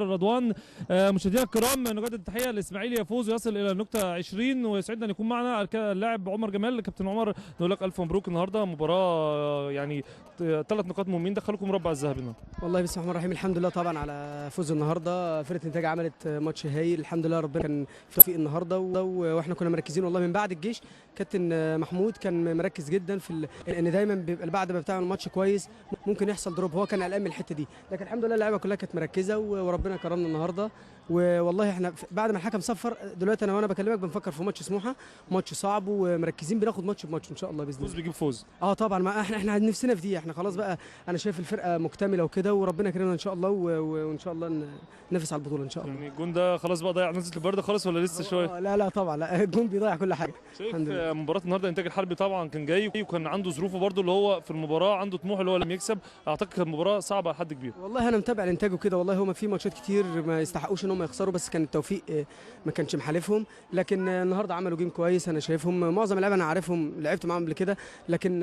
رضوان. مشاهدينا الكرام، نجدد التحية للاسماعيلي يفوز ويصل الى النقطة 20، ويسعدنا ان يكون معنا اللاعب عمر جمال. كابتن عمر، نقول لك الف مبروك النهارده، مباراة يعني 3 نقاط مهمين دخلكم مربع الذهبي النهارده. والله بسم الله الرحمن الرحيم، الحمد لله طبعا على فوز النهارده. فرقه الانتاج عملت ماتش هايل، الحمد لله ربنا كان في توفيق النهارده، واحنا كنا مركزين والله من بعد الجيش. كابتن محمود كان مركز جدا في ان دايما بيبقى بعد ما بتعمل ماتش كويس ممكن يحصل drop، هو كان قلقان من الحتة دي، لكن الحمد لله اللعيبة كلها كانت مركزه وربنا كرمنا النهارده. والله احنا بعد ما الحكم صفر دلوقتي انا وانا بكلمك بنفكر في ماتش سموحه، ماتش صعب ومركزين، بناخد ماتش بماتش ان شاء الله باذن الله. فوز بيجيب فوز. طبعا ما احنا نفسنا في دي، احنا خلاص بقى انا شايف الفرقة مكتملة وكده، وربنا كرمنا ان شاء الله، وان شاء الله ننافس على البطولة ان شاء الله. يعني الجون ده خلاص بقى ضيع نزلة البرد خالص ولا لسه شوية؟ لا لا طبعا، لا الجون بيضيع كل حاجة. شايف مباراة النهارده الانتاج الحربي طبعا كان جاي وكان عنده ظروفه برده اللي هو في المباراة عنده طموح اللي هو لم يكسب، اعتقد كانت مباراة صعبة لحد كبير. والله انا متابع الانتاج وكده، والله هما في ماتشات كتير ما يستحقوش ان هم يخسروا، بس كان التوفيق ما كانش محالفهم، لكن النهارده عملوا game كويس. انا شايفهم معظم اللعيبة انا عارفهم، لعبت معاهم قبل كده، لكن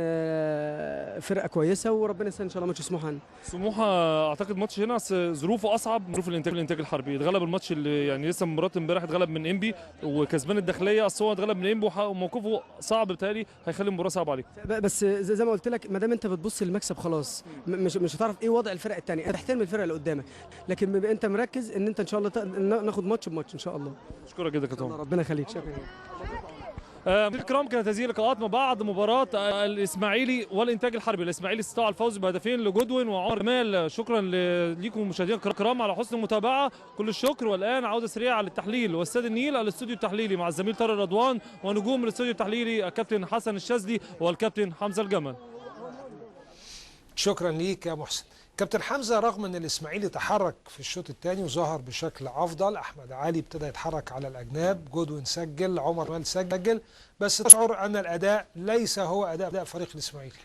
فرقه كويسة وربنا يسهل ان شاء الله. ماتش سموحه، سموحه اعتقد ماتش هنا ظروفه اصعب من ظروف الانتاج الحربي. اتغلب الماتش اللي يعني لسه مباراة امبارح اتغلب من انبي وكسبان الداخلية، اصل هو اتغلب من انبي وموقفه صعب، بالتالي هيخلي المباراة صعبة عليك. بس زي ما قلت لك، ما دام انت بتبص للمكسب خلاص مش هتعرف ايه وضع الفرق الثانية، تحترم الفرق اللي قدامك، لكن بيبقى انت مركز ان انت ان شاء الله ناخد ماتش بماتش ان شاء الله. اشكرك جدا يا كابتن، ربنا يخليك. شكرا. الكرام، كانت هذه اللقاءات ما بعد مباراة الإسماعيلي والإنتاج الحربي. الإسماعيلي استطاع الفوز بهدفين لجودوين وعمر جمال. شكرا لكم مشاهدينا الكرام على حسن المتابعة، كل الشكر. والآن عودة سريعة للتحليل واستاد النيل، الاستوديو التحليلي مع الزميل طارق رضوان ونجوم الاستوديو التحليلي الكابتن حسن الشاذلي والكابتن حمزة الجمل. شكرا ليك يا محسن. كابتن حمزة، رغم ان الاسماعيلي تحرك في الشوط الثاني وظهر بشكل افضل، احمد علي ابتدى يتحرك على الاجناب، جودوين سجل، عمر جمال سجل، بس تشعر ان الاداء ليس هو اداء فريق الاسماعيلي.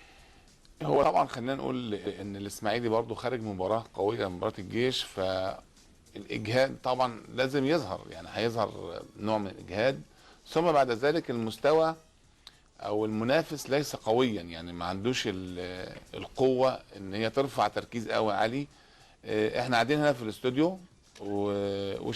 هو طبعا خلينا نقول ان الاسماعيلي برضو خارج مباراة قوية، مباراة الجيش، فالاجهاد طبعا لازم يظهر، يعني هيظهر نوع من الاجهاد، ثم بعد ذلك المستوى او المنافس ليس قويا، يعني ما عندوش القوة ان هي ترفع تركيز قوي عالي. احنا قاعدين هنا في الاستوديو وشايفين